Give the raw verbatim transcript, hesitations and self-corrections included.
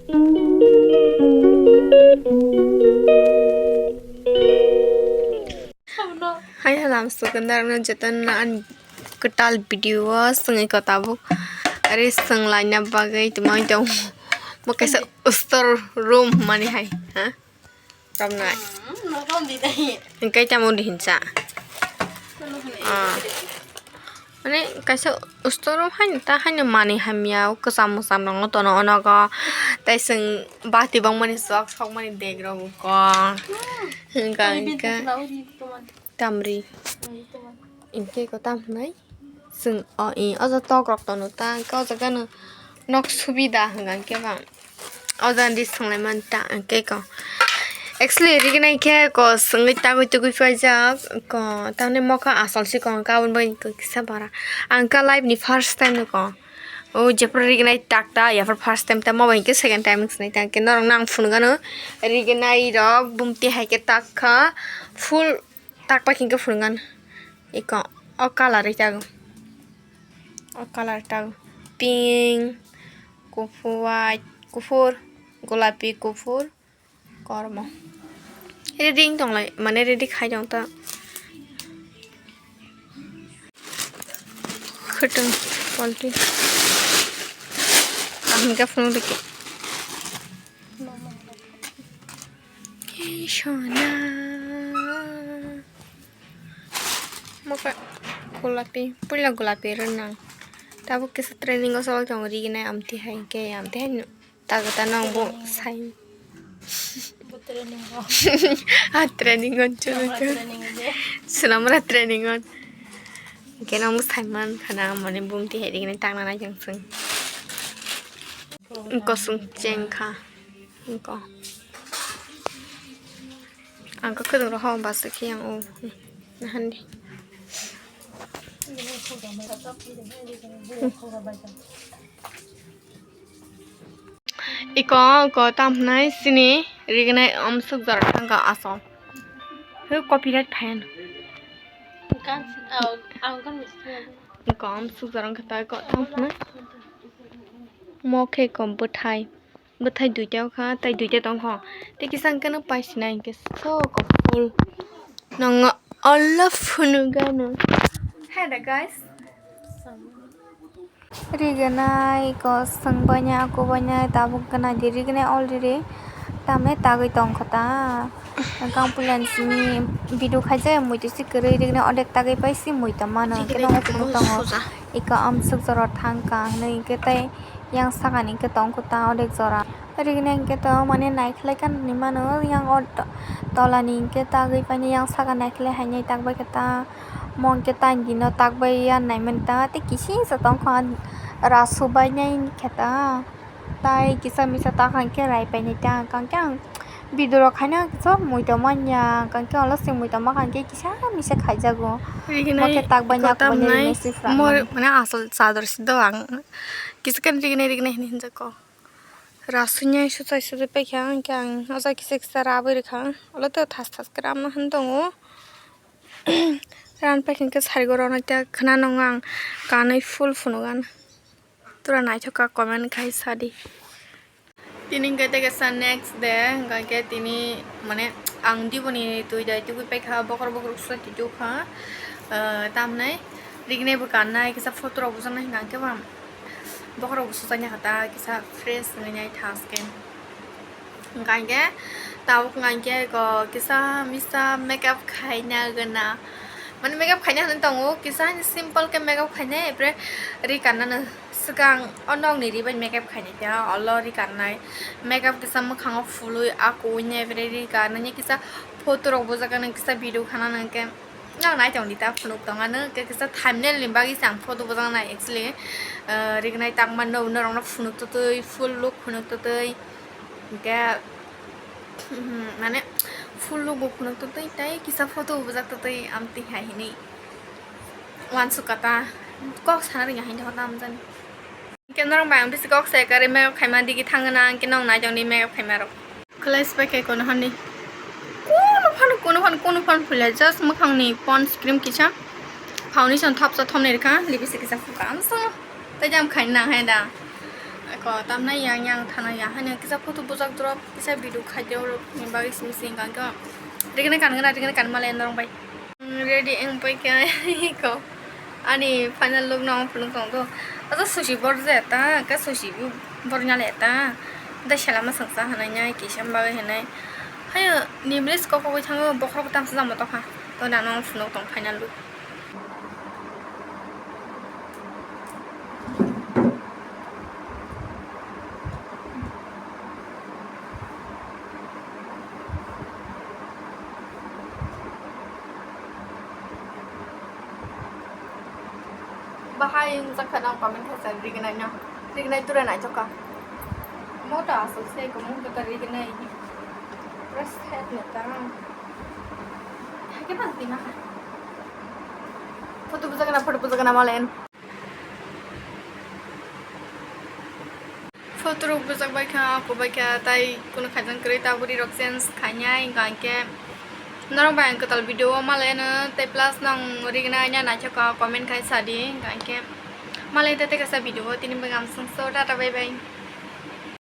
Hai halam sukandar na jatan na an kwtal video o swngwi ko tabuk. Are swnglaina bagwi tumai tong. Mo kaisa store room mani hai, ha? Romnai. Hingke tamo di hinsa. Ah. Mane kaisa store room haino ta haino mani hamya o kwcham mwcham rok no tono o nogo. Tai swng bati bangmani sok sokmani deg rok ko. Hingka hingka. Tamri. Hingke ko tam hinai. Chwng o, i, o jaga tok rok tono ta, hwnkhe o jaga no nok subida hwnka hwnkhe ba o jaga di swnglai man ta, hwnkhe ko. Actually, rignai khe ko swngwi tagwi tugwi paijak, ko tamni mokha asol si ko, hwnkhe aboni bagwi ko kisa bara. Ang khe life ni first time no ko. O jephru rignai tak ta, yaphru first time ta, mo bai hwnkhe second time wng sinai ta, hwnkhe norok no ang phunukgano rignai rok bumti hai khe tak kha, full tak pai hwnkhe phunukgano. Iko, o colour ita go. O colour ta go. Pink, kuphur, white, kuphur, golapi, kuphur, kormo. Ready wng tonglai, mane ready khai tong ta. Khwtwng quality. Ang hingke phunuk dikhe. Hey, Shona. Mokha golapi, puila golapi rwnang. Tabuk kisa training o choli tongo rignai amtwi hai hwnkhe, amtwi hai no ta kwtal no ang bo sai. Bo training o. Ah, training o chwng Swnamra kha. Training o je. Swnamra training o. Hwnkhe no ang bo sai man khana, mane bumtwi hai rignai tangna nai chwng chwng. Kosong cheng kha. Wngkha. Ang khe kwdwng rok hao bwswk khe yang o. Nahan di. Iko, iko, tam hwnai sini rignai amsuk jora thangkha asol. He copyright phayan. Iko, amsuk jora wngkha ta, iko, tam hwnai. Mo khe, iko, bwthai. Bwthai duita wngkha, tai duita tongkha. Tei kisa hwnkhe no paisinai hwnkhe so kuphur. Nongo olo phunukgano. Hai da guys. Rignai ko swngbainai, akubainai, tabuk gwnai di rignai already. Tamni tagwi tongkha ta. Gang puila ni simi video khaijak, muitu si kwrwi rignai odek tagwi pai si muitu mano. Hwnkhe no phunuk tongo. Iko amsuk jora thangkha hwnwi hwnkhe tei yang sakani hwnkhe tongkha ta odek jora. Rignai hwnkhe to mane naikhlai kan hinwi mano, yang o to-, tolani hwnkhe tagwi painai, yang saka naikhlai hainai takbai khe ta, mo hwnkhe ta dino takbai ya naimani ta, tei kisa tongkha rasu bainai khe ta, tai kisa misa takha hwnkhe rai painai ta, hwnkhe ang video rok khaina kisa muitu manya, hwnkhe olo se muitu ma kha hwnkhe kisa misa khaijago. Rignai mo khe takbai iko na tamnai kubani message mor rang mane asol chador si do ang. Kisa khe rignai rignai hinwi hinjak kok. Rasui nai suchai suchai paikha hwnkhe ang o jaga kisa kisa rabwi rwkha. Olo tei thas thas khe ramna hwn tongo. Ran paikha hwnkhe sarigo rwna khe khwnanw ang kanwi full phunukgana. Tura naithok kha comment khai sadi. Tini hwnkhe tei kaisa next day, hwnkhe tini mane ang diboni twi dai tubui paikha, bokhorok bokhorok soi twi tubukha. Ah, tamhinai rignai bo kannai, kisa photo rok bujaknai hwnkhe ang khe bo. Bokhorok bo sujakya kha ta, kisa fresh wngwi nai thaske. Hwnkha hwnkhe tabuk hwnkha hwnkhe ko kisa misa makeup khaina gana. Mane makeup khaina hinwi tongo, kisa simple khe makeup khainai, epre ri kannano swkang o nokni ri bai makeup khainai ta, olo ri kannai. Makeup kisa mwkhango phulwi, akuwi nai, epre ri kannani kisa photo rok bujaknai, kisa video khanani hwnkhe. Nang nai tong di ta phunuk tong ano, khe kisa thumbnail ni bagwi se ang photo bujak nai actually, ah, rignai tangma no norok no phunuk twtwi, full look phunuk twtwi, hwnkhe, mane full look bo phunuk twtwi tei kisa photo bujak twtwi amtwi hai hinwi uansuk kha ta, kok sana rwngya haino hota amjani. Hwnkhe norok bai ang bisi kok se kwrwi makeup khaima digi thangna, hwnkhe norok nai tongdi makeup khaima rok. Khlai se pai khe kono hwnwi. Kono phano, kono phano, kono phano phulia, just mwkhangni Pond's cream kisa, foundation thopsa thomnai rwkha, lipstick kisa phuka, amsa. Tei jam khaina nang hai da. Ako tamna yang yang thana ya hanya kisa photo bujak drop kisa video khajo rok ni bagwi simi sing kang ko. Rigna kan gana rigna kan male norong bai. Ready eng pai kya ko. Ani final look no phulung kong ko. Ata sushi bor je ta ka sushi bor nyale ta. Da sela ma sangsa hana nya kisa bagwi hana. Hayo nimlis kok kok thango bokhok tamsa jamo tokha. To nano phulung tong final look. Bahai wngjakha nang comment khaisa rignai no. Rignai tura naithokha. Mota aswk se ko mung kata rignai. Rest head no ta. Hake bang tima. Photo bujagana, photo bujagana malen. Photo rok bujak bai kha, ako bai kha, tai kunu khaijang kwrwi ta bwrwi rok change khainai, hingkha hingkhe norok bai ang kwtal video o malai ano, tei plus nang rignai nya naithok kha comment khai sadi, hingkha hingkhe malai tei tei kaisa video o tini bagwi amswngso, tata bye bye.